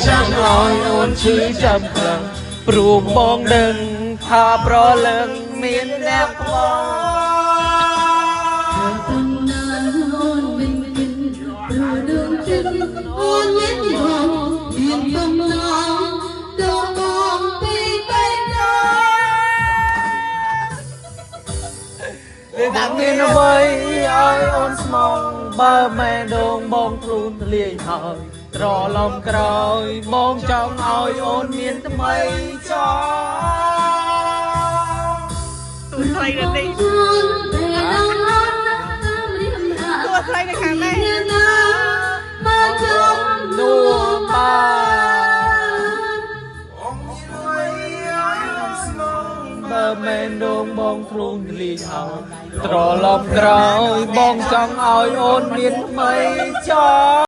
ចង់ឲ្យអូនឈឺចាំខ្លាំងព្រោះបងដឹងថាប្រលឹងមានអ្នកបង ប៉ុណ្ណាអូនមិនគិតព្រោះដួងចិត្តអូនមានបងមានបំណងដល់បងពីបេះដូង តែមានអ្វីឲ្យអូនស្មងបើម៉ែដងបងធ្លូនធ្លាយហើយត្រឡប់ក្រោយបងចង់ឲ្យអូនមានថ្មីចង់ ទូស្រីនៅនេះ ត ួស្រីនៅខាងនេះ មកជុំ នួបានបើមែនដងបងធ្លូនធ្លាយហើយត្រឡប់ក្រោយបងចង់ឲ្យអូនមានថ្មីចង់